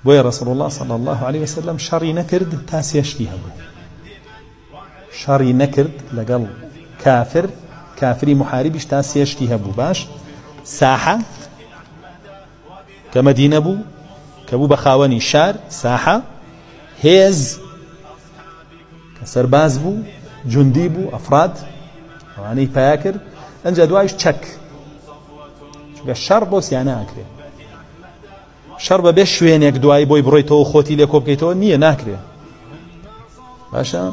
بۆیە رسول اللە صلی اللە علیە وسلم شەڕی نەکرد تا سێ شتی هەبوو شەڕی نەکرد لەگەڵ کافر کافری محاربیش تا سێ شتی هەبوو باش ساحە کە مەدینە بوو کە بوو بە خاوەنی شار ساحە هێز کە سەرباز بوو جوندی بوو ئەفراد ئەوانەی پیا کرد ئەنجا دوایش چەک چونکە شەڕ بۆ سیانە ئەکرێ شەڕ بەبێ شوێنێک دوایی بۆی بڕۆیتەوە خۆتی لێ کۆبکەیتەوە نییە ناکرێ باشە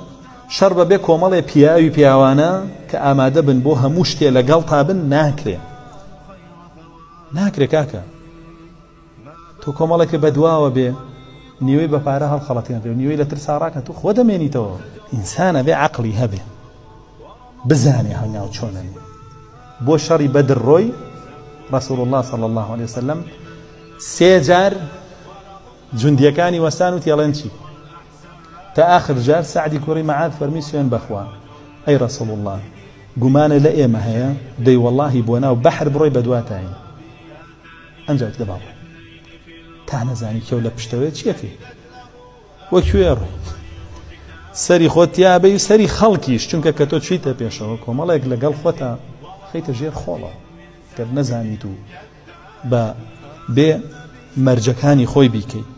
شەڕ بەبێ کۆمەڵێ پیاوی پیاوانە کە ئامادە بن بۆ هەموو شتێ لەگەڵ تا بن ناکرێ ناکرێ کاکە تۆ کۆمەڵێکە بەدواوە بێ نیوەی بە پارە هەڵخەڵەتێنرێ و نیوەی لە ترسا ڕاکە تۆ خۆ دەمێنیتەوە ئینسانە بێ عەقڵی هەبێ بزانێ هەنگاو چۆنن بۆ شەڕی بەدر ڕۆی رسول الله صلی الله علیه وسلم سێ جار جوندیەکانی وەستان و تێڵێن چی تا آخر جار سعدی کوڕی معاذ فەرمی سوێن بەخوا ئەی رسول الله گومانە لە ئێمە هەیە دەی وەڵاهی بۆ ناو بەحر بڕۆی بەدواتاین ئەنجا دەبا بڕۆی تا نەزانی کێو لە پشتەوەی چیەکەی وە کوێ ڕۆی سەری خۆت تیابەی و سەری خەڵکیش چونکە کە تۆ چیتە پێشەوە کۆمەڵێک لەگەڵ خۆتا خەیتە ژێر خۆڵەوە گەر نەزانیت و بە بێ مەرجەکانی خۆی بیکەیت.